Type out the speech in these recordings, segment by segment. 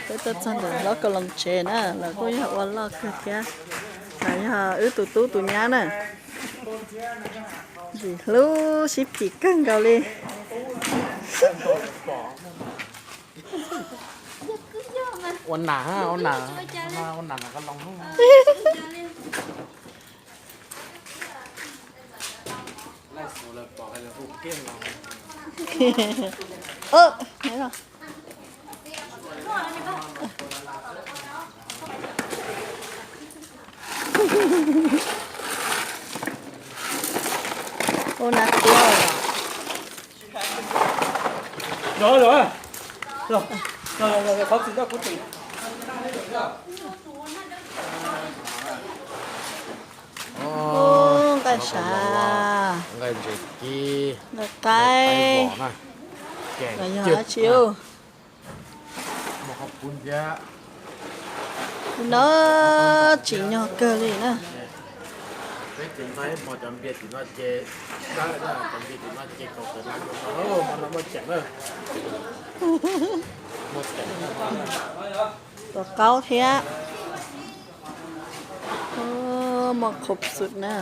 Peb tuaj txog ntawm hlob Kaus Loos tsev na, lawv kuj yog ua loj kawg thiab. Lawv yog wb tus tub tus nyab na. Ntxim hlub sib phim kawg nkaus li. Ua nam, ua nam, ua nam Kaus Loos. Ua nas tiag. Los, los, los, los, los, los, thov txim ntau kuv txim. Nqaij sav, nqaij ntses kib, nqaij qaib, los yog dab tsi? Kuv no tsim nyog kawg li na. Peb tus nqaij hmo cov npias tim no ces, cov npias tim no ces kaum tawm lab, hmo no muaj ceem na. Muaj ceem, tua qaub thiab. Muaj qhov xwm na.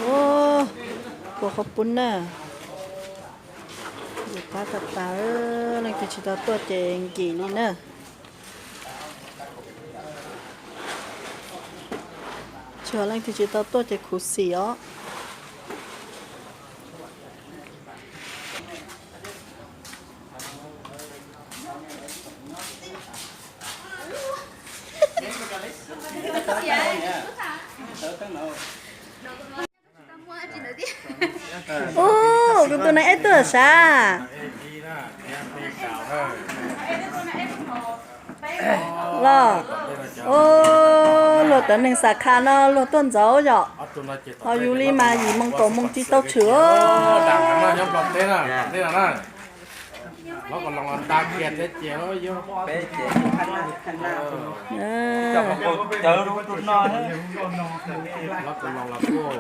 Ua, kuv qhov pub na. Nkim qab tas tas, leej twg tsis tau tuaj ces nkim li na. Tsuas leej twg tsis tau tuaj ces khuv xim os. Ub, kuv tus neeg eb tuaj sav. Los, ub, luag cov neeg xam khas no luag tuaj ntxov yom. Ho yus li mas yim moo kaum moo tsis tau tshwm. Los kuj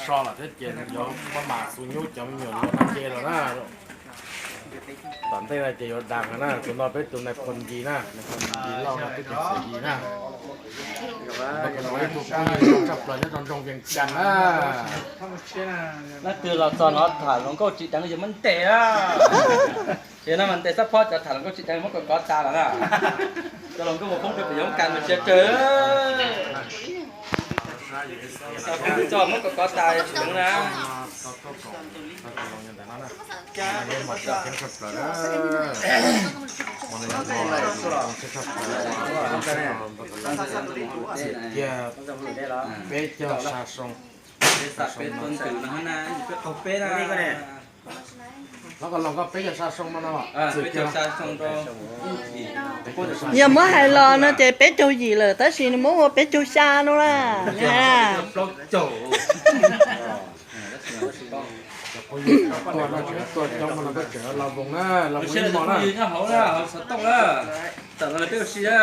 so lawm thiab ces yuav maj mam xu nyub cov me nyuam no tag ke lawm na. Tom ntej no ces yuav dag na, tus no peb tus nais phoo Yis na, nais phoo Yis Lauj no peb tus xeem Yis na. Tus no ib tug phooj ywg zoo tshaj plaws nyob rau nroog Vias Cas na. Leej twg los txog no tham hluas nkauj tsis deev yog muab ntes na. Ces no mas ntes xab phob cov tham hluas nkauj tsis deev muab kom kov tas lawm na. Cov hluas nkauj mus poob rau pem yoov kas mas tsis tsawg. Cov peb tug txog muab kom kov tas tsis deev na. Peb caug sa soo. Peb tuaj ntws no na, peb qaug peb na. Hlob Kaus Loos, koj peb caug sa soo no. Yog muab hais los no ces peb caug yim lawm tab sis nws muab ua peb caug xya no na. Peb caug plaub caug. Tuaj coob no koj tseem los voos na, los voos ib hmos na. Xov tooj na, tam no peb ua si na.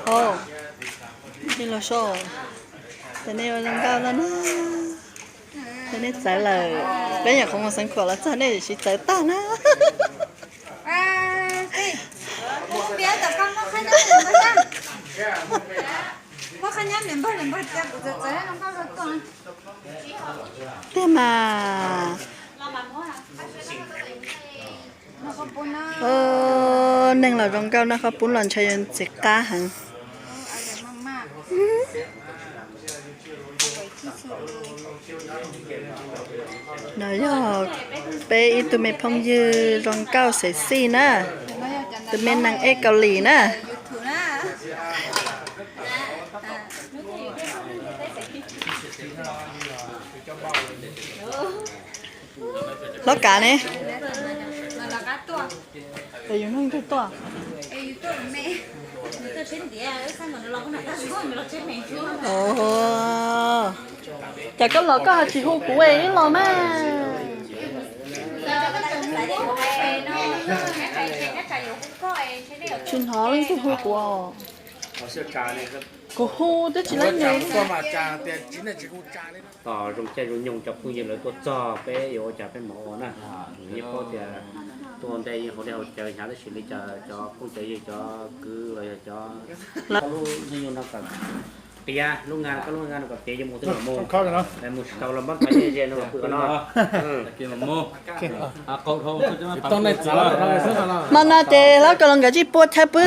Ov, nej los so, ces nej ua zoo nkauj no na. Ces nej txawv lawm, peb nyuam qhuav mus xeev khuam los txog nej tsis txawv tag na. Tiag mas. Neeg los zoo nkauj noj qhaub poob los ntshai yuav ntxim qab heev. No yog peb ib tug me phooj ywg zoo nkauj xeem xij na, tus me neeg ej Kaus Lim na. Hlob Kav ne? Es yus neeg twg tuaj? Ov, cas koj los koj ho tsis hu kuv es wb los mas? Tsis hnov leej twg hu kuv. Kuv hu twb tsis leej ne. Tos zoo caij zoo nyoog cov phooj ywg lawv tuaj txog peb yuav ua cas peb mam ua na. Yeej paub tias tuaj ua ntej yeej haus dej haus cawv hnyav tab sis li cas cov phooj cov ywg cov kwv los yog cov lub hnub nyoog no kom tiav lub nqa, koj lub nqa no kom tiav yuav mus twb los mus, mus tsis tau los npab kov nyiaj ze no los pw qhov no. Hmo no ces hlob Kaus Loos nkawd tsis pua chaw pw.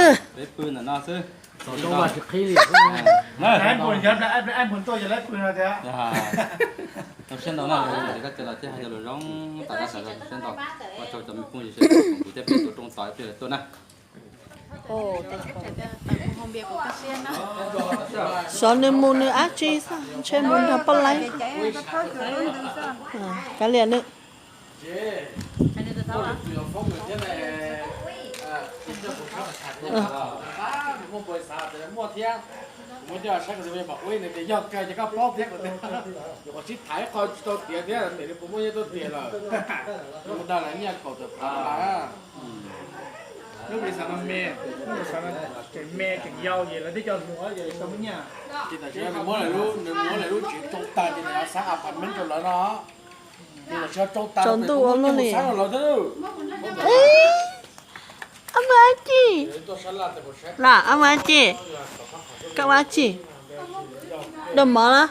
Xyov nws mus nws dab tsi xwb, ntshe mus nrog poj laib. Kav liam nws. Lub me xav no me, lub me xav no tseem me tseem yau ces lawv twb coj hluas ces tau muaj nyiaj. Ces tam sim no nws muab lawv lub, nws muab lawv lub tsev tsoo tag ces nws xab apartment rau lawv no. Tsaus ntuj ua luaj li. Ab mus ab tsi? Lam ab mus ab tsi? Koj ua ab tsi? Dua mov los?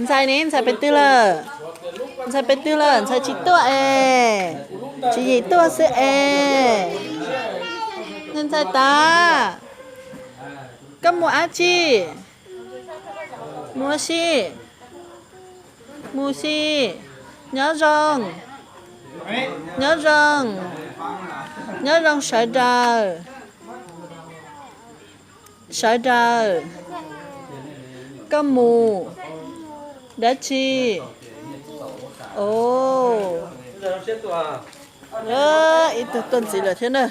Ntxhais ne, ntxhais pes twg lawm? Ntxhais pes twg lawm? Ntxhais tsis tuaj es, Tswv Yim tuaj xwb es. Ntxhais tas, koj mus ab tsi? Mus si, mus si. Nyob zoo, nyob zoo, nyob zoo sawv daws, sawv daws. Koj mus dab tsi? Ib tug tuaj ntxiv lawm thiab na.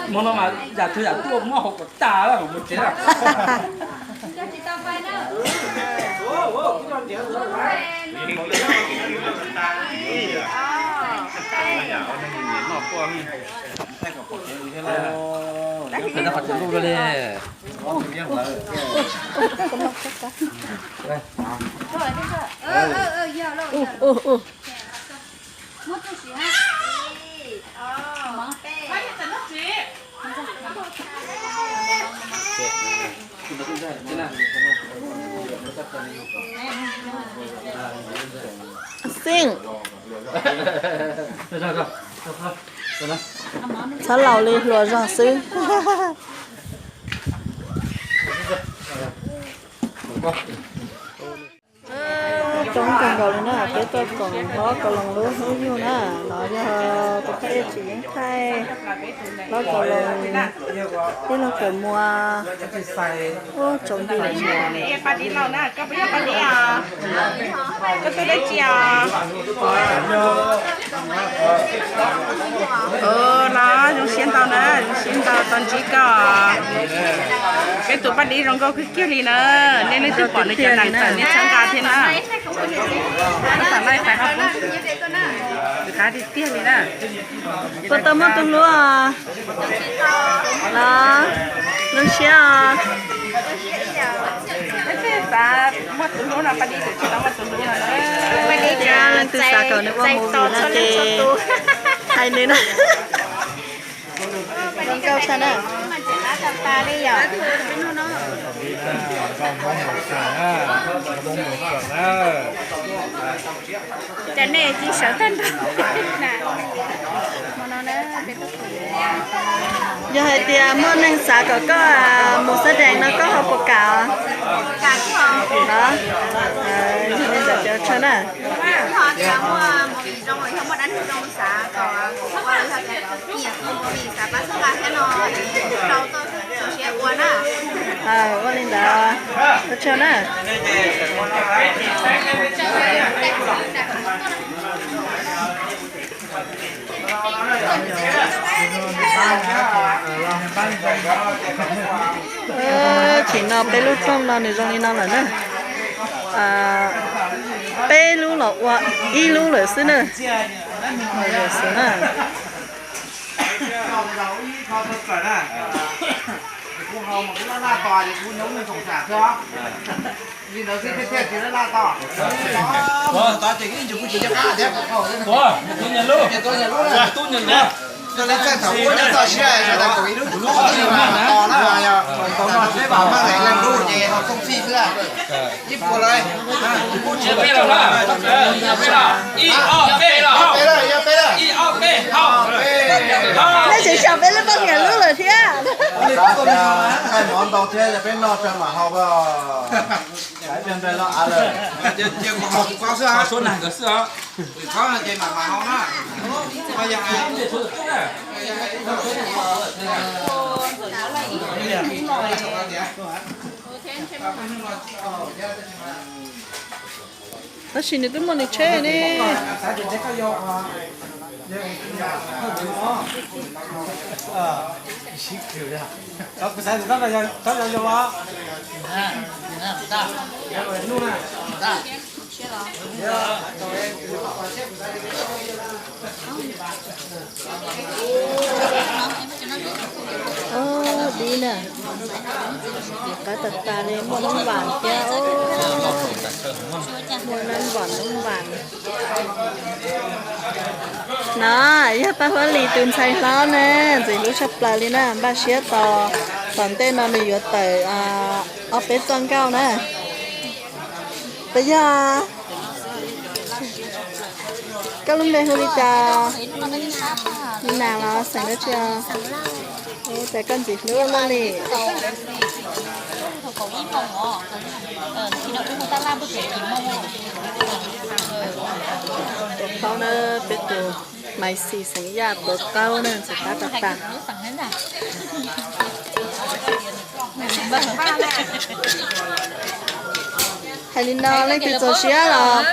Hmo no mas yam twg yam tuaj muab hauv kom tas mus tsev. Xeeb, txhob laus li, hluas zog xwb. Coob kawg nkaus li na, peb tuaj koom hlob Kaus Loos lub hnub yug na. No yog tus thawj Iab Tsim Yeeb Thaij, hlob Kaus Loos, tij laug Kawm Muas, ua tsaus nti lawm. Los zoo siab ntau na, zoo siab ntau tau ntsib koj. Peb tus Paj Dib zoo nkauj kawg kiag li na, nej leej twg pom nws cov nees tawm nej txhawb nqa thiab na. Tab tom laij pais qab tiag tiag li na. Puas tau muaj tus hlub os? Los, zoo siab os. Leej twg xav kom nws ua movie no ces hais nws na. Zoo nkauj tshaj na. Cas nej tsis sawv tag nrho. Yog hais tias muaj neeg xav kom koj mus xab dees no koj ho puas kam? Yog li ntawd ces tshawj na. Ua li ntawd, ua tsaug na. Tsim no peb lub rooj no nws zoo li no lawm na. Peb lub los ua ib lub lawm xwb na. Xwb na. Nej tseem xyaum peb lub poj niam lub lawm thiab. Nqaij mov ntau thiab, yog peb noj tso mam haus. Suab nag nkawd xwb os. Tab sis nws twb muaj nws tsheb ne. Dib na, qab tas tas li, muaj noob vam thiab. Muaj noob vam noob vam. No yog Paj Huab Lis tus ntxhais hlob na, ntxim hlub tshaj plaws li na, npaj siab tos tom ntej no nws yuav tawm ob peb txoj nkauj na. Puas yog? Koj lub npe hu li cas? Li nas los xeem dab tsi os? Ua cas koj ntxim hlub luaj li. Tuav qaub na, peb tus Maiv Xis xeem Yaj tuav qaub na, ntxim qab tag tag. Hais li no leej twg txaus siab los,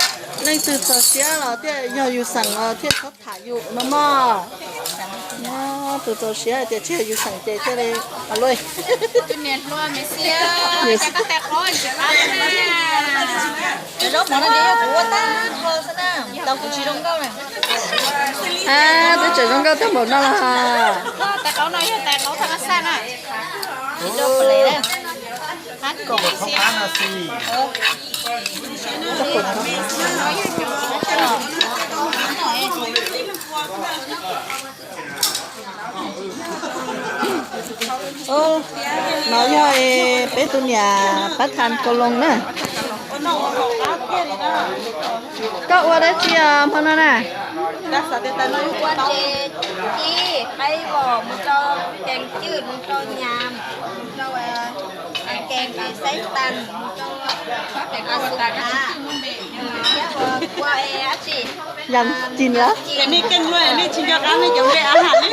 leej twg txaus siab los thiaj yog yus xeem os, thiaj txhob tham yus no mog. Nyob tus txaus siab hais tias tsis yog yus xeem ces thiaj li ua luaj. Zaub mov no ces yog kuv ua tag nrho xwb na, tau kuv tsis zoo nkauj na. Twb tseem zoo nkauj tag npaum no los. Tais qaub no yog tais qaub thaj xaj na. No yog peb tus niam pab thas kaus loos na. Koj ua dab tsi os hmo no na? Ua ces cib qaib vos mus rau kees cwj, mus rau nyam, mus rau kees xaib tas, mus rau xu tas, thiab ua ua dab tsi? Yam cim lawm. Nej keej luaj, nej tsis nco qab nej cov npe a has li.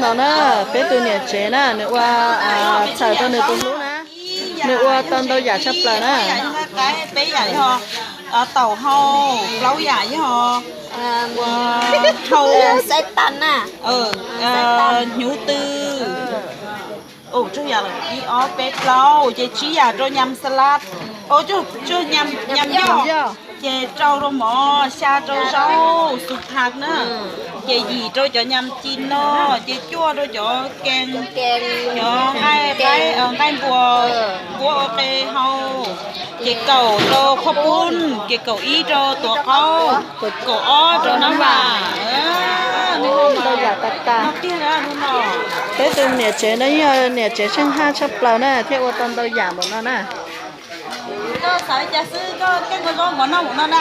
No na, peb tus niam tsev na, nws ua txhawm rau nws tus hlub na, nws ua tau ntau yam tshaj plaws na. Peb yam yog taum hau, plaub yam yog hau, xaib tas na, hnyuv tw, tsawg yam lawm, ib ob peb plaub, ces tsib yam rau nyam xalad, tsawg, nyam yoj, ces rau rau mov, xya rau zaub xu thas na, ces yim rau cov nyam ci no, ces cuaj rau cov kees, cov nqaij npua, npua ua qe hau, ces kaum rau qhuab pub, ces kaum ib rau tuav qaub, kaum ob rau nab vam. Ntau yam tas tas. Peb tus niam tsev no yog niam tsev tsheej haj tshaj plaws na thiaj ua tau ntau yam npaum no na. Koj xav li cas xwb koj keej ua zaub mov noj npaum no na?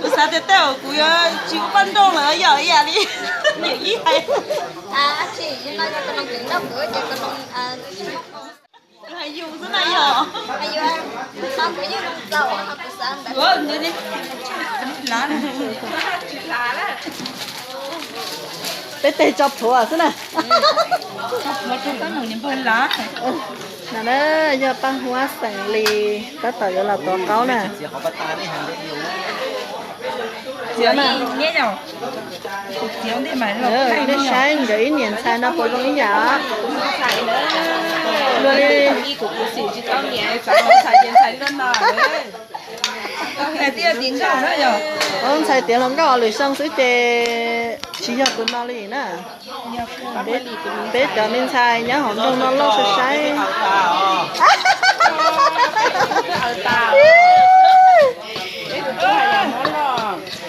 Kuv xav tias tej zaum kuv yuav tsis ua paj nrauj lawm yom, ib yam li niam ib hais. Hais yus xwb na yog. Peb teg tso plhuav xwb na. No na, yog Paj Huab xeem Lis tab tom yuav los tuav qaub na. Nej saib nkawd ib niam ntxhais no puas zoo ib yam os? Luag li ntxhais tiav hluas nkauj lwm xyoo xwb ces tsis yog tus no li na. Peb cov me ntxhais nyob hauv nroog no loj sai saib.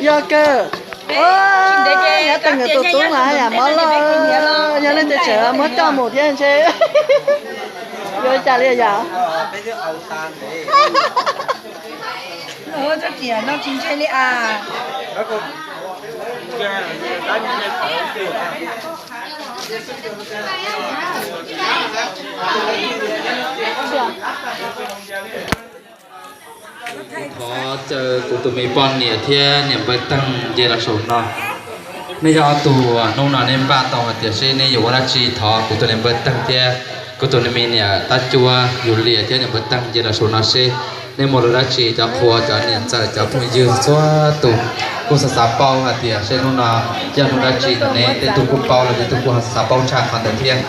Yog kawg. Nyob teg nkawd tus tub mas yam mob loj, yog leej twg tseem muab coj mus thiab ntshe yuav cas li yam. Kuv thov caw kuv tus me poj niam thiab niam npawg Teeg nce los saum no. Nej yog ob tug hnub no nej npaj tau hais tias seb nej yuav ua dab tsi, thov kuv tus niam npawg Teeg thiab kuv tus me niam tab cuab Yus Lias thiab niam npawg Teeg nce los saum no seb nej muaj lus dab tsi, cov qhua, cov niam ntxawm, cov phooj ywg txhua tus kuj xav xav paub hais tias seb hnub no yog hnub dab tsi no ne, tej tug kuj paub los tej tug kuj xav paub tshaj qhov ntawd thiab.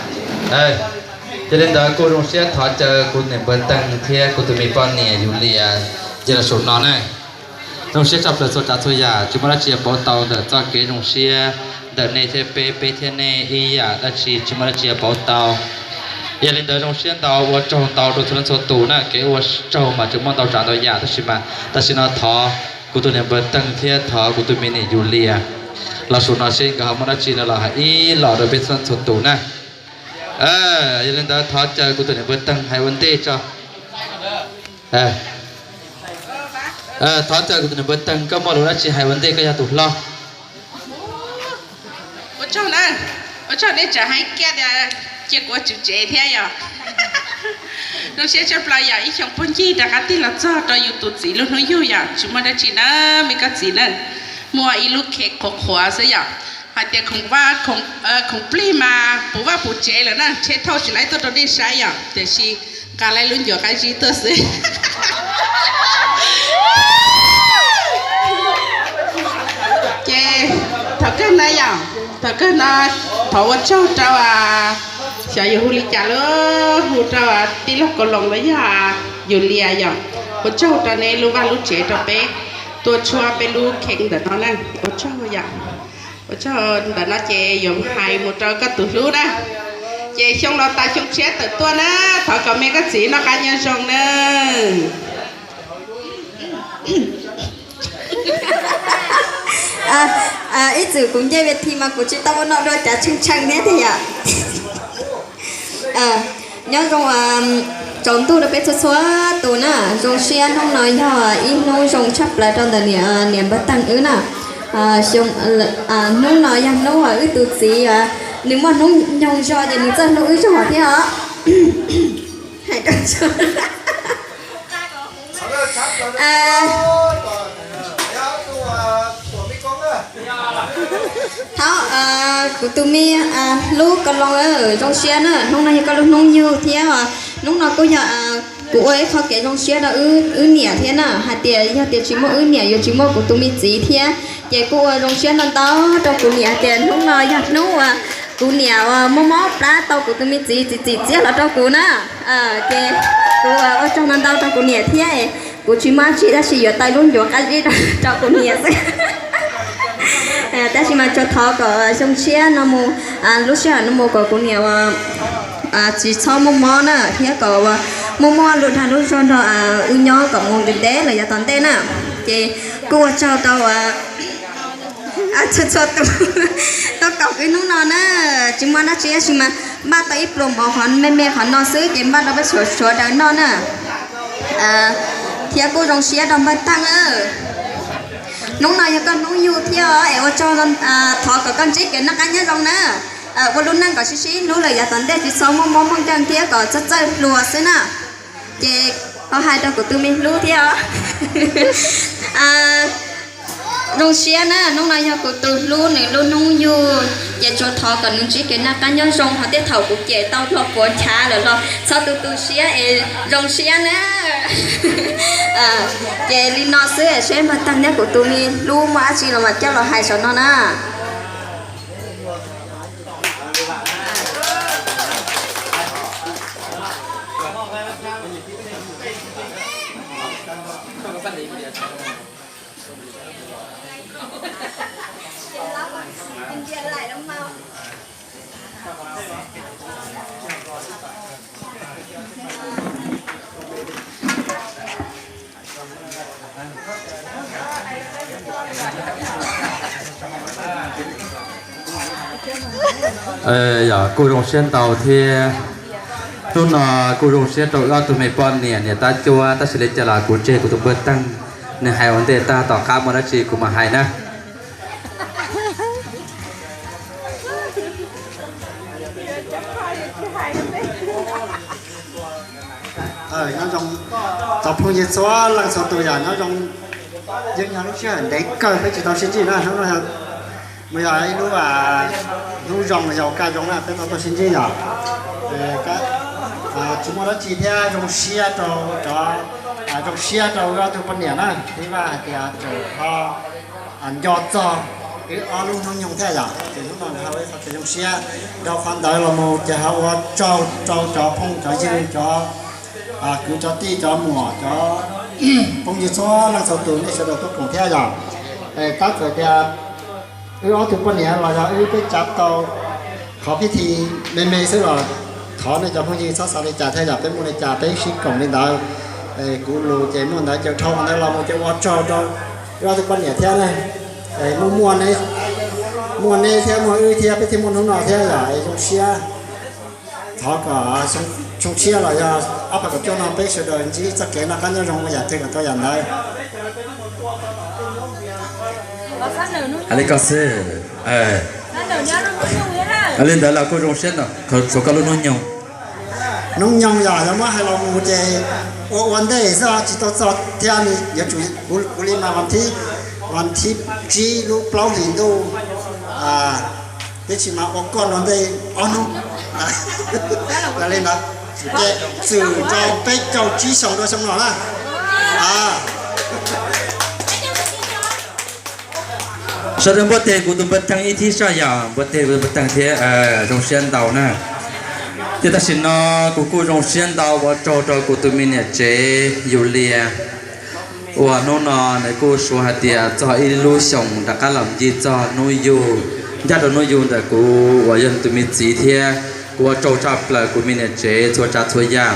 Yog li ntawd kuj zoo siab thov caw kuv niam npawg Teeg thiab kuv tus me poj niam Yus Lias nce los saum no na. Zoo siab tshaj plaws txhua tsav txhua yam, tsis muaj dab tsi pauv tau ntawm txoj kev zoo siab ntawm nej thiab peb, peb thiab nej ib yam dab tsi, tsis muaj dab tsi pauv tau. Yog li ntawd zoo siab ntau, ua tsaug ntau rau txhua leej txhua tus na, kev ua tsaug mas tseem muaj ntau tsav ntau yam, tab sis mas tam sim no thov kuv tus niam npawg Teeg thiab thov kuv tus me niam Yus Lias los saum no seb nkawd ho muaj dab tsi no los hais ib los rau peb txhua leej txhua tus na. Yog li ntawd thov caw kuv tus niam npawg Teeg hais ua ntej tso. Thov caw kuv tus niam npawg Teeg, koj muaj lus dab tsi hais ua ntej, koj yog tus hlob. Ua tsaug na, ua tsaug nej tseem hais kiag tias cia kuv tswv tsev thiab yom. Zoo siab tshaj plaws yom, ib xyoo puag ncig rov qab tig los txog rau yus tus txiv lub hnub yug yom, tsis muaj dab tsi na, me koj txiv na, muaj ib lub khev qhuav qhuav xwb yom. Hais tias khoom vaj khoom plig mas puv vaj puv tsev lawm na, tsheb thauj tsis laib tuaj rau nej saib yom, tiam sis nqa laib lub ncuav qab zib tuaj xwb. Ces thaum kawg no yom, thaum kawg no thov ua tsaug rau, xyov yuav hu li cas lawm, hu rau tij laug Kaus Loos los yog Yus Lias yom, ua tsaug rau neb lub vaj lub tsev rau peb tuaj tshuab peb lub kheev ntawm no na, ua tsaug yom. Ua tsaug, ntawm no ces yuav hais mus rau koj tus hlub na. Ces xyoo no tas xyoo tshiab tawm tuaj na, thov kom me koj txiv noj qab nyob zoo na. Ib txwm kuv nce ves thi mas kuv tsis tau ua no dua cav tshee tshee thiab tiag yom. Nyob zoo tsaus ntuj rau peb txhua txhua tus na. Zoo siab hnub no yog ib hnub zoo tshaj plaws rau ntawm niam npawg Teeg wb na. Hnub no yog hnub uas wb tus txiv nws muaj hnub nyoog zog ces nws txawj hlub wb zog thiab os. Thov kuv tus me hlub Kaus Loos, zoo siab na, hnub no yog koj lub hnub yug thiab os. Hnub no kuj yog kuv ua ib qho kev zoo siab rau wb niam thiab na, hais tias yog tias tsis muaj wb niam yuav tsis muaj kuv tus me txiv thiab. Ces kuj ua zoo siab ntau ntau rau kuv niam hais tias hnub no yog hnub uas kuv niam uas muaj mob plab tau kuv tus me txiv txim txim txiaj los rau kuv na. Ces kuv ua tsaug ntau ntau rau kuv niam thiab. Kuv tsis muaj dab tsi tab sis yuav tau lub ncuav qab zib rau kuv niam xwb. Tab sis mas tsuas thov kom xyoo tshiab no mus, lub sij hawm no mus kom kuv niam tsis txhob muaj mob na thiab kom muaj muaj lub dag lub zog nrog wb nyob kom mus ntev ntev los yav tom ntej na. Ces kuj ua tsaug rau txhua txhua tus tuaj koom wb hnub no na. Tsis muaj dab tsi tab sis mas npaj tau ib pluas mov qhov me me qhov no xwb ces npaj rau peb sawv daws noj na. Thiab kuj zoo siab rau npawg Teeg na. Hnub no yog koj hnub yug thiab es ua tsaug, thov kom koj ntsib kev noj qab nyob zoo na. Ua lub neej kom sib sib hlub lawm yav tom ntej tsis txhob muaj mob muaj nkeeg thiab kom txawj txawj hluas xwb na. Ces ho hais rau kuv tus me hlub thiab os. Zoo siab na, hnub no yog kuv tus hlub nws lub hnub yug, ces tsuas thov kom nws ntsib kev noj qab nyob zoo, ho tej thaum kuv cem tau hlo puav nchav lawm los txhob tu tu siab es zoo siab na. Ces li no xwb, seb npawg Teeg thiab kuv tus me hlub muaj dab tsi los mas coj los hais saum no na. Yog kuj zoo siab ntau thiab. Hnub no kuj zoo siab rau wb ob tug me poj niam niam tab cuab, tab sis li cas los kuv tseg kuv tus npawg Teeg, nws hais ua ntej tag, tom qab muaj dab tsi kuv mam hais na. Nyob zoo, tsoom phooj ywg txhua leej txhua tus, yog nyob zoo, yeej yog lub sij hawm ntev kawg peb tsis tau sib ntsib na, hnub no mus yog ib lub hnub zoo, yog kaj zoo na peb tau tuaj sib ntsib yom. Tsis muaj dab tsi thiab, zoo siab rau, zoo siab rau wb ob tug poj niam na, thiab Vaj hais tias tseem ho nco txog wb ob lub hnub nyoog thiab yom, ces hnub no nkawd ho ua ib qho kev zoo siab. Dhau qhov ntawd los mus ces ho ua tsaug rau cov phooj cov ywg, cov kwv cov tij cov muam, cov phooj ywg txhua leej txhua tus, nej sawv daws tuaj koom thiab yom. Tab txawm tias wb ob tug poj niam los yog wb peb tsav tau qhov pib thi me me xwb los thov nej cov phooj ywg txhob xav li cas thiab yom, peb muaj li cas peb sib koom li ntawd. Kuv lus ces muaj ntawd ces dhau qhov ntawd los mus ces ua tsaug rau wb ob tug poj niam thiab ne. Muaj, muaj neb thiab muaj wb thiab peb thiaj muaj hnub no thiab yom, es zoo siab. Thov kom xyoo tshiab los yog ob phav kaum cuaj no peb sawv daws ntsib txoj kev noj qab nyob zoo ua yam twg kom tau yam ntawd. Hais li ko xwb. Li ntawd los kuj zoo siab ntau, txhua koj lub hnub nyoog. Hnub nyoog yog yog muab hais los mus ces ua ua ntej xwb, tsis tau txog thiab, yuav tsum kuv li mas vas thib, vas thib tsib lub plaub hlis ntuj, tab sis mas ua koj no ntej ob hnub. Yog li ntawd ces txwm rau peb caug tsib xyoo rau xyoo no na. Sawv daws npuaj teg kuv tus npawg Teeg ib thib soj yom, npuaj teg kuv tus npawg Teeg thiab, zoo siab ntau na. Ces tam sim no kuv kuj zoo siab ntau ua tsaug rau kuv tus me niam tsev Yus Lias, uas hnub no nws kuj suav hais tias txog ib lub xyoos rov qab los ncig txog hnub yug, ncaj rau hnub yug ntawm kuv uas yog nws tus me txiv thiab. Kuv ua tsaug tshaj plaws kuv me niam tsev txhua tsav txhua yam.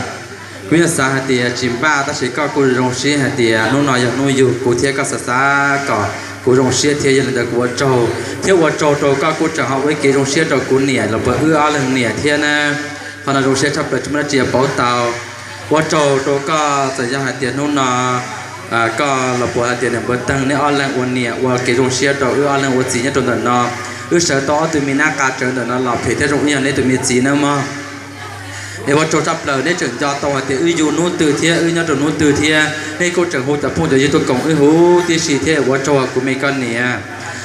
Kuv yeej xav hais tias tsis npaj tab sis koj kuj zoo siab hais tias hnub no yog hnub yug kuv thiab koj xav xav kom kuv zoo siab thiab, yog li ntawd kuv ua tsaug thiab ua tsaug rau koj kuj tseem ho ua ib kev zoo siab rau kuv niam los puas wb ob leeg niam thiab na. Qhov no zoo siab tshaj plaws tsis muaj dab tsi yuav pauv tau. Ua tsaug rau koj txawm yog hais tias hnub no koj los puas hais tias niam npawg Teeg neb ob leeg ua niam ua kev zoo siab rau wb ob leeg ua txiv nyob rau ntawm no. Wb sawv tau ob tug me nab qa tsawv ntawm no los phem thiab zoo ib yam neb tus me txiv nawb mog. Es ua tsaug tshaj plaws neb tseem nco tau hais tias wb yug hnub twg thiab wb nyob rau hnub twg thiab, nej kuj tseem hu cov phooj cov ywg tuaj koom wb huv tib si thiab. Ua tsaug kuv me koj niam,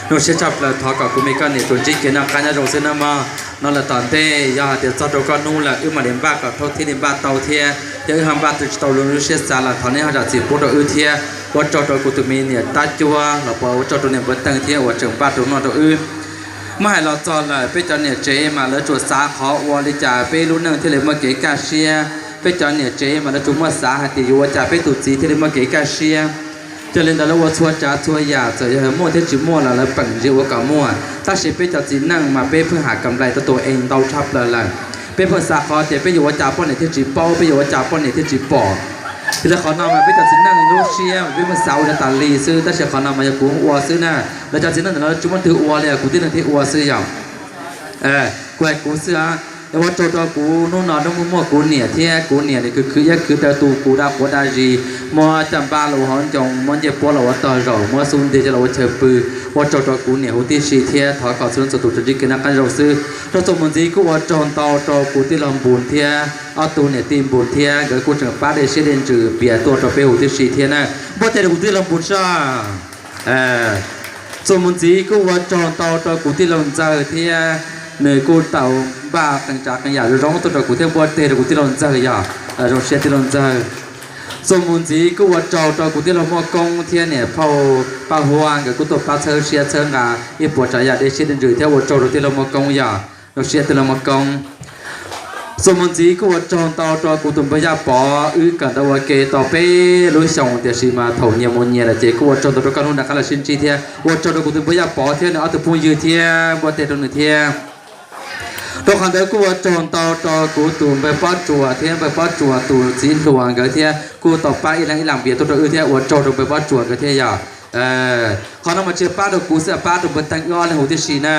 zoo siab tshaj plaws, thov kom kuv me koj niam tsuas ntsib kev noj qab nyob zoo xwb nawb mog. No lawm tom ntej yog hais tias txog rau koj hnub lawm wb mam li npaj kom thaub thiab li npaj tau thiab, yog wb ho npaj tsis tau lub siab xav los thov neb ho zam txim pub rau wb thiab. Ua tsaug rau kuv tus me niam tab cuab los puas ua tsaug rau niam npawg Teeg thiab uas tseem npaj rau noj rau wb. Muab hais los txog lawm peb cov niam tsev mas lawv tsuas xav qhov ua li cas peb lub neej thiaj li muaj kev kaj siab. Peb cov niam tsev mas lawv tsuas muaj xav hais tias yuav ua cas peb tus txiv thiaj li muaj kev kaj siab. Yog li ntawd lawv ua txhua tsav txhua yam txawm yog muaj thiab tsis muaj los lawv peem ntsis ua kom muaj, tab sis peb cov txiv neej mas peb pheej has kam nplais tau tus es ntau tshaj plaws lawm. Peb pheej xav qhov tias peb yuav ua cas poj niam thiaj tsis paub, peb yuav ua cas poj niam thiaj tsis pom. Yog li qhov no mas peb cov txiv neej lub siab mas peb pheej xav ua li tas li xwb, tab sis qhov no mas yog kuv ua xwb na. Lawv cov txiv neej ntawm no tsis muaj leej twg ua li, kuv tib leeg thiaj ua xwb yom. Kuv hais kuv xwb, ua tsaug rau kuv hnub no muaj muaj kuv niam thiab kuv niam nws khwv khwv iab khwv taw tu kuv da quav da zis, muab caj npab los ua hauv ncoo, muab ncej puab los ua tog zaum, muab xub ntiag coj los ua chaw pw. Ua tsaug rau kuv niam huv tib si thiab thov kom txhua leej txhua tus tsuas ntsib kev noj qab zoo xwb. Rau txuas mus ntxiv kuj ua tsaug ntau rau kuv tij laug Npus thiab ob tug niam tij Npus thiab nkawd kuj tseem pab dej siab dej ntsws piav tuaj rau peb huv tib si thiab na. Npuaj teg rau kuv tij laug Npus soj. Txuas mus ntxiv kuj ua tsaug ntau rau kuv tij laug Ntxawg thiab, nws kuj tau npaj qee tsav qee yam zoo zoo tuaj rau kuv thiab npuaj teg rau kuv tij laug Ntxawg yog, zoo siab tij laug Ntxawg. Txuas mus ntxiv kuj ua tsaug rau kuv tij laug Muaj Koob thiab niam phauj Paj Huab, nkawd kuj tuaj pab txhawb siab txhawb nqa ib puas tsav yam dej siab dej ntsws thiab ua tsaug rau tij laug Muaj Koob yog, zoo siab tij laug Muaj Koob. Txuas mus ntxiv kuj ua tsaug ntau rau kuv tus npawg Yaj Pov, wb kawm ntawv ua ke tau peb lub xyoos tiam sis mas thaum nyias mus nyias lawm ces kuj ua tsaug ntau rau koj hnub no qab los sib ntsib thiab ua tsaug rau kuv tus npawg Yaj Pov thiab nws ob tug phooj ywg thiab npuaj teg rau nws thiab. Rau qhov ntawd kuj ua tsaug ntau rau kuv tus npawg Pob Tsuas thiab npawg Pob Tsuas tus txiv hluas nkawd thiab kuj tau pab ib leeg ib lam npias tuaj rau wb thiab ua tsaug rau npawg Pob Tsuas nkawd thiab yog. Qhov no mas tsis pab rau kuv xwb, pab rau npawg Teej wb ob leeg huv tib si na.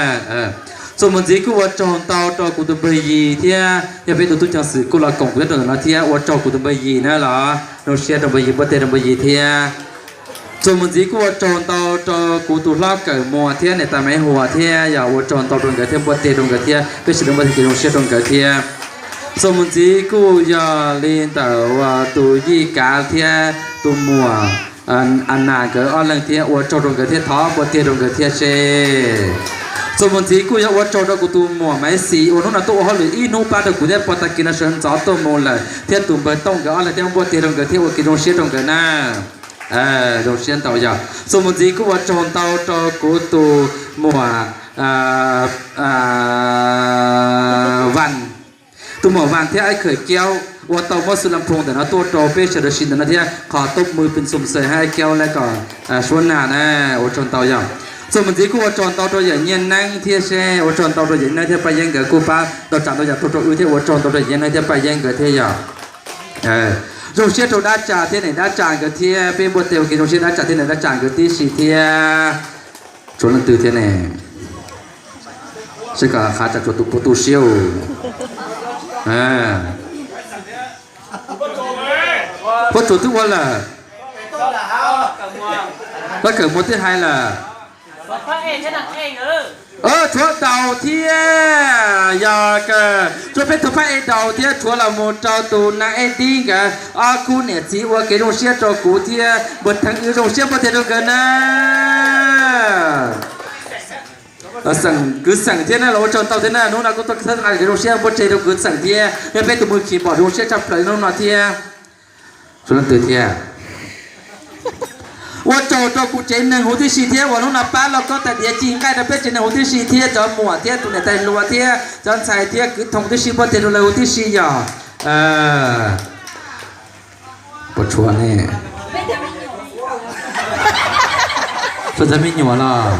Txuas mus ntxiv kuj ua tsaug ntau rau kuv tus npawg Yis thiab yog peb tus tub ceev xwm kuj los koom kuv nyob rau ntawm no thiab ua tsaug kuv tus npawg Yis na los zoo siab rau npawg Yis, npuaj teg rau npawg Yis thiab. Txuas mus ntxiv kuj ua tsaug ntau rau kuv tus hlob Kawm Muas thiab niam tais Maiv Huas thiab yog ua tsaug ntau rau nkawd thiab npuaj teg rau nkawd thiab peb sawv daws npuaj teg zoo siab rau nkawd thiab. Txuas mus ntxiv kuj yog li ntawm tus Yij Kav thiab tus muam Anas nkawd ob leeg thiab ua tsaug rau nkawd thiab thov npuaj teg rau nkawd thiab seb. Txuas mus ntxiv kuj yog ua tsaug rau kuv tus muam Maiv Xis uas hnub no tuaj ua hauj lwm ib hnub pab rau kuv thiab puag ta kis no sawv ntxov tuaj mus lawm thiab tus npawg Tooj nkawd ob leeg thiab npuaj teg rau nkawd thiab ua kev zoo siab rau nkawd na. Zoo siab ntau yog. Txuas mus ntxiv kuj ua tsaug ntau rau kuv tus muam Vas, tus muam Vas thiab Aib Khawm Kiaub uas tau muab xu la phoos ntawm no tuaj rau peb sawv daws sim ntawm no thiab qhov tub mws pes xum xes hab Aib Kiaub le kom suab nag na, ua tsaug ntau yog. Txuas mus ntxiv kuj ua tsaug ntau rau yawm Nyiaj Neeb thiab seb, ua tsaug ntau rau yawm Neeb thiab Paj Yeeb nkawd kuj pab tau tsav ntau yam tuaj rau wb thiab ua tsaug ntau rau yawm Nyiaj Neeb thiab Paj Yeeb nkawd thiab yog. Zoo siab rau dab tsam thiab niam dab tsam nkawd thiab peb npuaj teg ua kev zoo siab dab tsam thiab niam dab tsam nkawd tib si thiab. Tshuav leej twg thiab ne? Seb kom qhav tsam tshuav tus puas tu siab. Puab tsuas twb ua lawm. Puab kawm muag twb hais lawm. Tshuav Daus thiab yog kawm, tshuav peb tug phab ej Daus thiab tshuav los mus rau tus nas ej Dib nkawd ob khub niam txiv ua kev zoo siab rau kuv thiab npuag theej wb zoo siab npuag teg rau nkawd na. Xeem, kwv xeem thiab na los ua tsaug ntau thiab na, hnub no kuj tuaj txhawb nqa kev zoo siab npuag teg rau kwv xeem thiab yog peb tus mws khis pom zoo siab tshaj plaws hnub no thiab. Tshuav leej twg thiab? Ua tsaug rau kuv tsev neeg huv tib si thiab uas hnub no pab lauj kaub tais diav ci nqaij rau peb tsev neeg huv tib si thiab cov muam thiab tus niam tais hluas thiab cov ntxhais thiab kwv Thoo tib si npuag teg rau lawv huv tib si yog. Puas tshuav ne? Tshuav cov me nyuam los?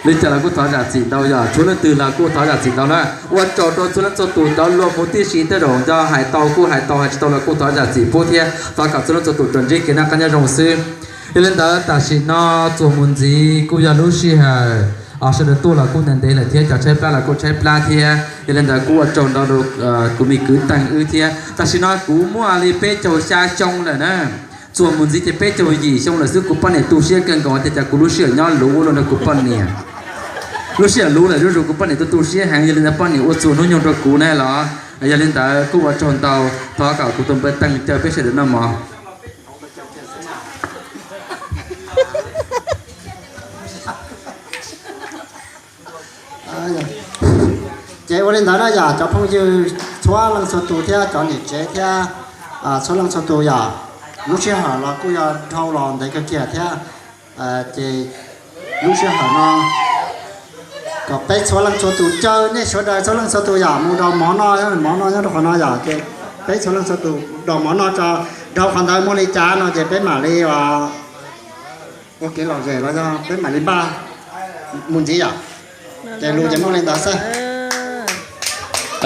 Li cas los kuj thov zam txim ntau yog, tshuav leej twg los kuj thov zam txim ntau na. Ua tsaug rau txhua leej txhua tus cov luag huv tib si tej zaum nco hais tau kuj hais tau, hais tsis tau los kuj thov zam txim pub thiab thov kom txhua leej txhua tus tsuas ntsib kev noj qab nyob zoo xwb. Yog li ntawd tam sim no txuas mus ntxiv kuj yog lub sij hawm sawv daws tuaj los kuj ntev ntev lawm thiab cov tshaib plab los kuj tshaib plab thiab. Yog li ntawd kuj ua tsaug ntau rau kuv me kwv Teeg wb thiab. Tam sim no kuv muaj li peb caug xya xyoo lawm na. Txuas mus ntxiv ces peb caug yim xyoo lawm xwb, kuv poj niam tu siab kawg nkaus tias cas kuv lub sij hawm nyob luv ua luaj nrog kuv poj niam. Lub sij hawm luv lawm zuj zus kuv poj niam tu tu siab heev, yog li ntawd poj niam ua txuas hnub nyoog rau kuv na los. Yog li ntawd kuj ua tsaug ntau, thov kom kuv tus npawg Teeg caw peb sawv daws noj mov. Ces ua li ntawd na yom, cov phooj ywg txhua leej txhua tus thiab cov niam tsev thiab txhua leej txhua tus yom, lub sij hawm los kuj yog dhau los ntev kawg kiag thiab. Ces lub sij hawm no kom peb txhua leej txhua tus caw nej sawv daws txhua leej txhua tus yom mus daus mov noj, mov noj nyob rau qhov no yom, ces peb txhua leej txhua tus daus mov noj tso, dhau qhov ntawd muaj li cas no ces peb mam li ua kev lom zem los yog peb mam li npaj mus ntxiv yom. Ces lus ces muaj li ntawd xwb.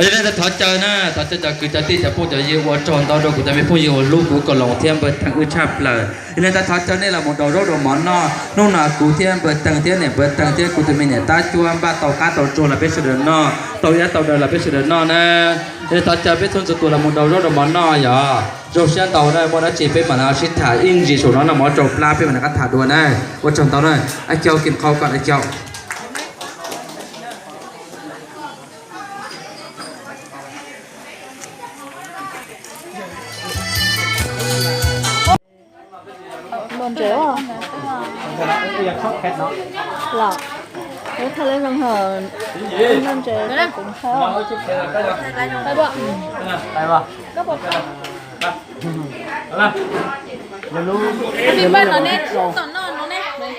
Yog li ntawd thov caw na, thov caw cov kwv cov tij cov phooj cov ywg, ua tsaug ntau rau kuv cov me phooj ywg uas hlub kuv kom los thiab npawg Teeg wb tshaj plaws. Yog li ntawd thov caw nej los mus daus zaub daus mov noj. Hnub no kuv thiab npawg Teeg thiab niam npawg Teeg thiab kuv tus me niam Tab Cuab npaj tau qab tau tsuag los peb sawv daws noj, tau iab tau daw los peb sawv daws noj na. Yog li thov caw peb txhua txhua tus los mus daus zaub daus mov noj yom. Zoo siab ntau na, muaj dab tsi peb mam li sib tham ib ntsis saum no noj mov tsau plab peb mam li qab tham dua na. Ua tsaug ntau na, Ab Caub kis qhau koj Ab Caub. Los, wb thaij lub zoo hos noj ntses kuv thaij. Zoo siab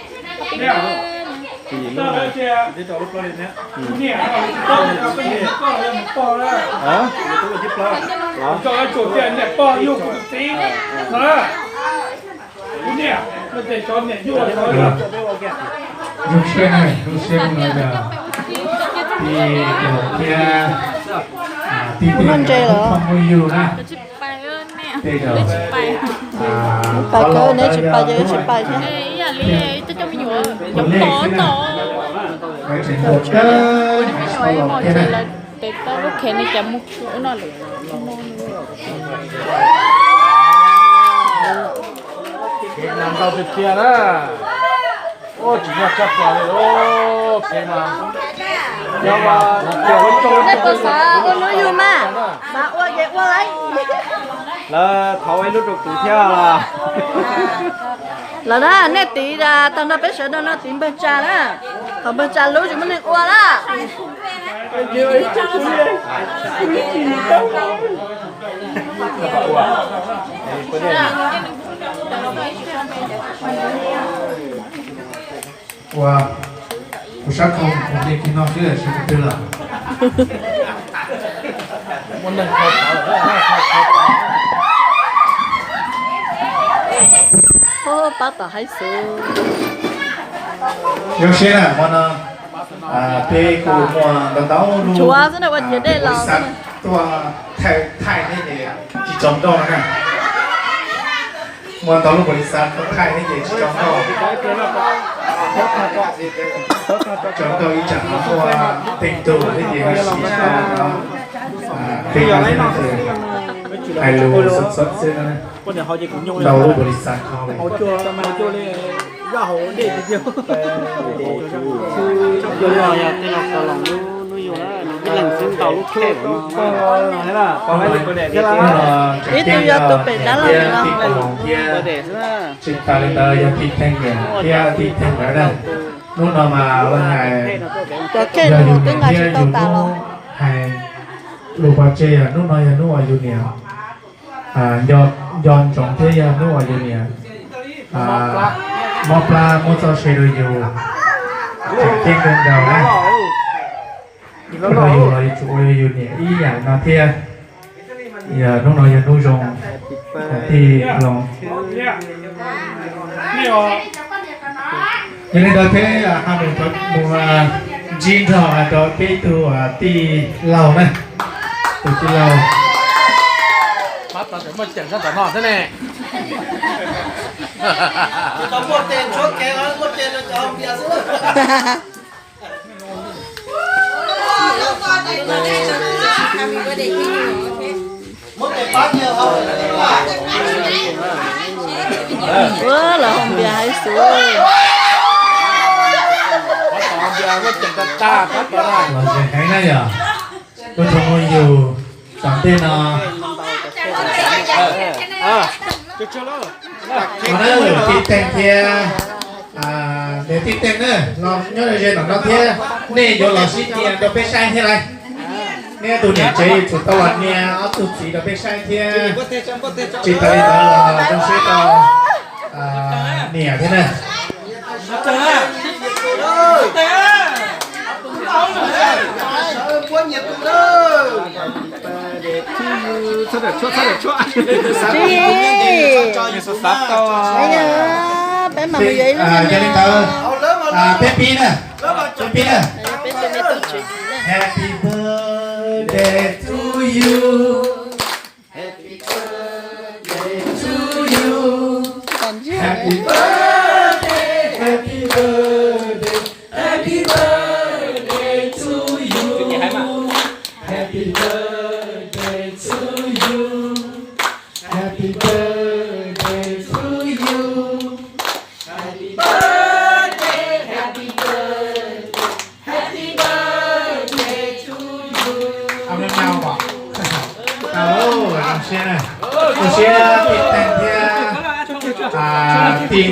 na, zoo siab no yog tij Kaus Loos thiab tij Tej Nphooj Muj Yug na. Tej zaum pais kawg, neb tsis pais ces wb tsis pais thiab. Tseem ntuj kawg, neb tsis tau los thiab na. Kev mas ntau tiag tiag na. Ua tsis yog tshaj plaws li, kev mas, kev mas, nej puas xav ua hnub yug mas, xav ua ces ua lawm. Lawv thov ib lub rau kuv thiab los. Lawm na, nej tiv tag nrho peb sawv daws no tiv npawg Tsa na. Thaum npawg Tsa lub tsis muaj neeg ua na. Ua, kuv sab koom kuv cia kiag no xwb, tsis mus twg lawm. Pab tom haib xwb. Zoo siab na, hmo no peb kuj muaj ntau ntau lub, tshuav xwb na, ua ciav dej los xwb na. Tuaj thaij thaij thiab ces tsis tsaus ntuj na. Muaj ntau lub npaum li xav tuaj thaij thiab ces tsis tsaus ntuj. Tsaus ntuj ib tsam no muaj teej tug thiab ces ua si tsis tau no. Peb no thiab no ces hais lus xov xov xwb no. Ntau lub npaum li xav no. Ib tug yog tus pem dab laug no. Tsis tas li ntawd yog tij Theej niam thiab tij Theej nkawd na. Hnub no mas hais cov khej nus twb nqa tsis tau tas los hais lus pov tseg, hnub no yog hnub uas yus niam nco ntsoov thiab yog hnub uas yus niam mob plab muab txoj sia rau yus tseem ceeb kawg nkaus na. Rau yus los yus tsum ua yus niam ib yam no thiab. Yog hnub no yog hnub zoo, tij Loos. Yog li ntawd peb ho mus ntsib nrog rau peb tug tij laug na, tus tij laug. Ua, lawv haus npias haib xwb. Los ze heev na yog, kuv tau mus yug tom ntej no. Tij Teeg thiab, niam tij Teeg na, los nyob ze tom no thiab, nej yuav los sib nyiam rau peb saib thiab lauj. Neb tus niam tsev yuav tsum tau los nyiam ob tug txiv rau peb saib thiab. Tsis tas li ntawd los zoo siab tau niam thiab na. Peb mam mus yuav ib lub. Yog li ntawd, peb pib na, peb pib na. Happy birthday to you. Happy birthday to you. Happy birthday, happy birthday, happy birthday to you. Happy birthday to you. Happy birthday to you. Happy birthday, happy birthday, happy birthday to you. Tau, zoo siab na. Zoo siab tij Teeg thiab tij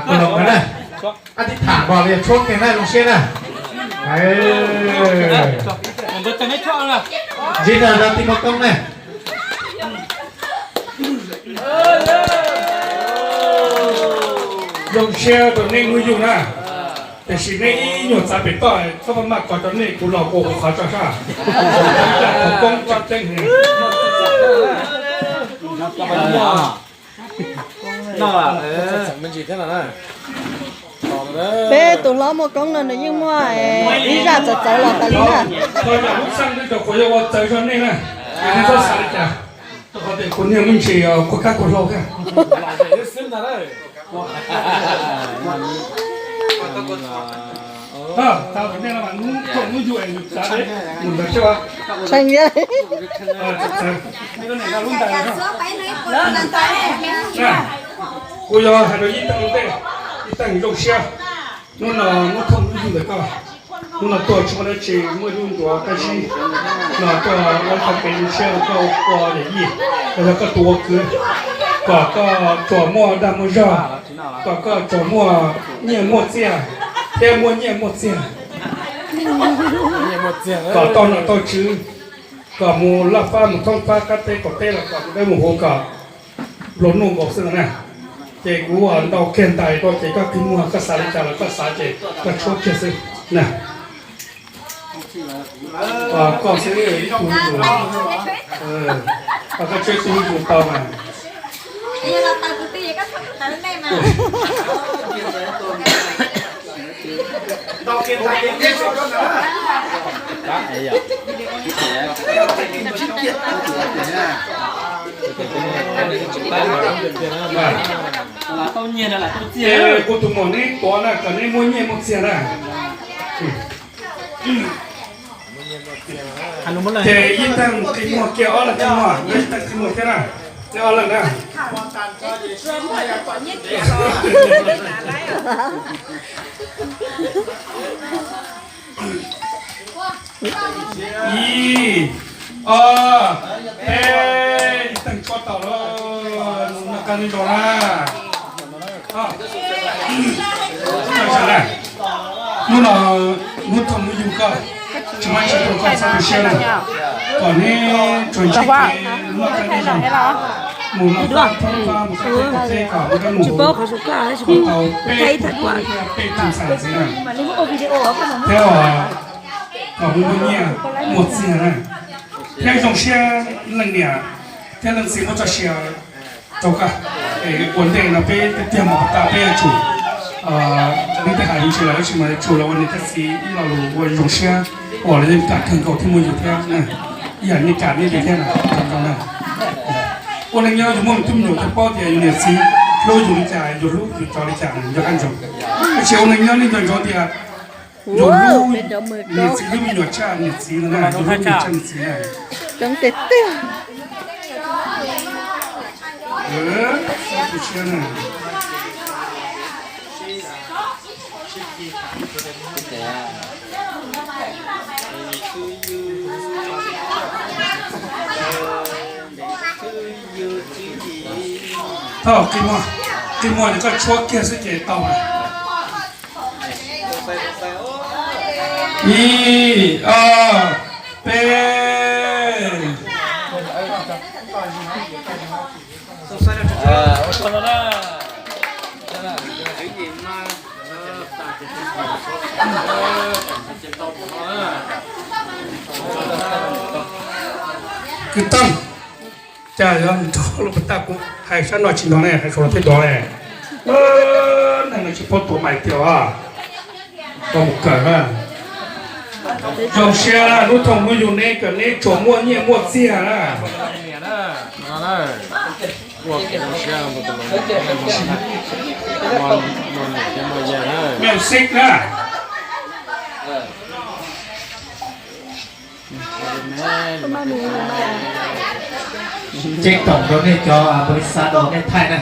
Pov Loos na. Ab tib tham nkaus li tshuab kiag na, zoo siab na. Ntsib na, tij Muaj Koob na. Zoo siab rau nej hnub yug na. Tiam sis nej ib nyuag txav pem toj, txhob maj maj kos rau nej, kuv los kuv qhov tso sab. Qhov koob tsob teeb heev. Peb tus hlob Muaj Koob no nws yeej muaj ib zaj txawv txawv los tas li na. Txawv zog nej na, nej txhob xav li cas. Rau qhov tias kuv niag me ntsis kuv kab kuv hlau thiab. Kuv yog hais rau ib teeg ntej, ib teeg zoo siab. Hnub no hnub thooj hnub yug ntawm koj, hnub no tuaj tsis muaj dab tsi, muaj ib lub ntuas dab tsi no tuaj ua ib qho kev zoo siab rau koj ua yawm yij, los yog koj tus ua kwv, kom koj tsuas muaj dag muaj zog, kom koj tsuas muaj nyiaj muaj txiaj, thiab muaj nyiaj muaj txiag, kom tau nom tau tswv, kom mus laj fab mus thoob fab qab teb qaum teb los kom mus dawb mus huv kom nplua nuj nkaus xwb no na. Ces kuv ntau kiag ntais rau ces koj qi muag, koj xav li cas los koj xav ces koj tshuab kiag xwb na. Koj xwb ib tug zus, koj tshuab ib tug zus tau mas. Kuv tus muam neb tuav na kom neb muaj nyiaj muaj txiag na. Ces ib teeg qi muag kiag ob leeg thiab no, ib teeg qi muag thiab na, neb ob leeg na. Ib, ob, peb, ib teeg tshuab tau lawm, noj qab nyob zoo na. Hnub no hnub thooj hnub yug koj, tsis muaj dab tsi rau koj txhob tu siab na, kom neb tsuas ntsib kev noj qab nyob zoo, mus noj fab thoob fab mus qab teb qaum teb kom mus huv, kom tau peb tug tub thiab peb tug ntxhais ntxiv na, thiab kom mus muaj nyiaj muaj txiag na, thiab zoo siab leej niam thiab leej txiv muab txoj sia rau koj. Es ua ntej no peb tiag tiag mus tas peb yuav tsum, neb tej hais me ntsis los tab sis mas yuav tsum los ua niam thiab txiv ib lo lus ua zoo siab, ua lawv yeej kam kawg nkaus thiab muaj yus thiab, ib yam nej kam nej li thiab na. Ua neej nyob yus muaj me tub me nyuam thiaj paub tias yus niam txiv hlub yus li cas, yus hlub yus cov li cas nco qab ntsoov. Tab sis ua neej nyob nej nco ntsoov tias yus hlub niam txiv hlub me nyuam tshaj niam txiv no na, yus hlub me nyuam tshaj niam txiv na. Thov qi muag, qi muag ces koj tshuab kiag xwb ces tau lawm. Ib, ob, peb. Kwv Tooj, cas yuav nrog lub pas tag kuv hais sab no tsis nrog ne, hais saum no thiaj nrog ne. Neeg no tsis paub tuav mais tiag os. Koj mus kawm na. Zoo siab na, hnub thooj hnub yug neb kom neb tsuas muaj nyiaj muaj txiag na. Music na. Ceeb toom rau nej cov npaum li xav rau nej thaij na.